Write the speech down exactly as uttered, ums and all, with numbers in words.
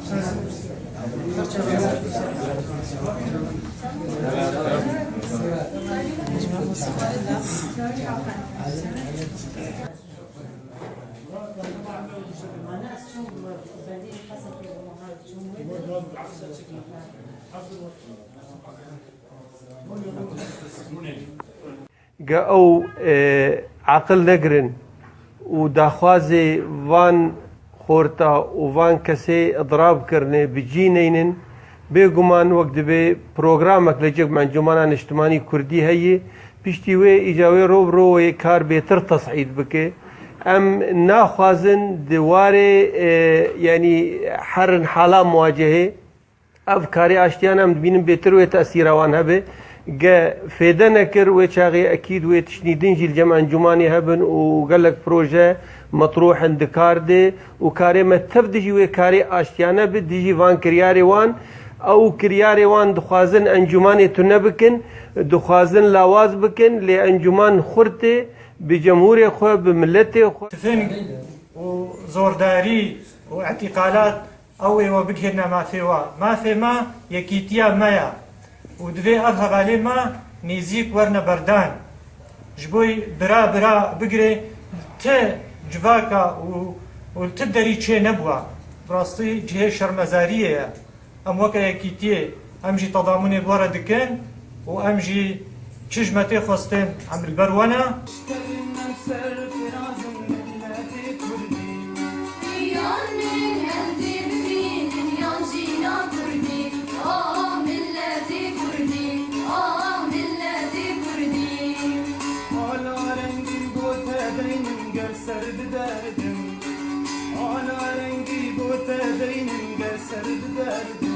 Ge ew, e, aqil negirin û daxwazê van xorta û van kesê idrab kirine bi cî neynin, bêguman wek dibê programek li cem Encûmena Niştimanî Kurdî heye, piştî wê îca wê ro bi ro wê kar bêtir tes'îd bike. Em naxwazin di warê, e, yanî herin hala muwacehê. Ev karê aştiyan em dibînin bêtir wê tesîra wan hebe. Ge fêde nekir, wê çaxê ekîd wê tiştî din jî li cem encûmanê hebin û gelek proje metrûh in di kar de û karê me tev dijî wê karê aştiyane bi, dijî van kiryarê wan. Ew kiryarê wan dixwazin encûmanê tune bikin, dixwazin lawaz bikin, lê encûman xurt e bi cemhûrê xwe, bi miletê xwe. Tifing û zordarî û îtîqalat Ew ê we bigihîne mafê we. Mafê me yekîtiya me ye û divê ev hevalê me nêzîk werne berdan. Ji bo bira bira bigire ti civaka û, û ti derî çê nebûwa. Bi rastî cihê şermezariyê ye. Em weke yekîtiyê, em jî tedamûnê bi we re dikin û em jî çi ji me tê xwestin, em li ber we ne. Yan min ev dê bibînin yan jî na Kurdî. Ah milletê Kurdî, ah milletê Kurdî. Ala rengî bo te deynim ger ser biderdim. Ala rengî bo te deynim ger ser biderdim.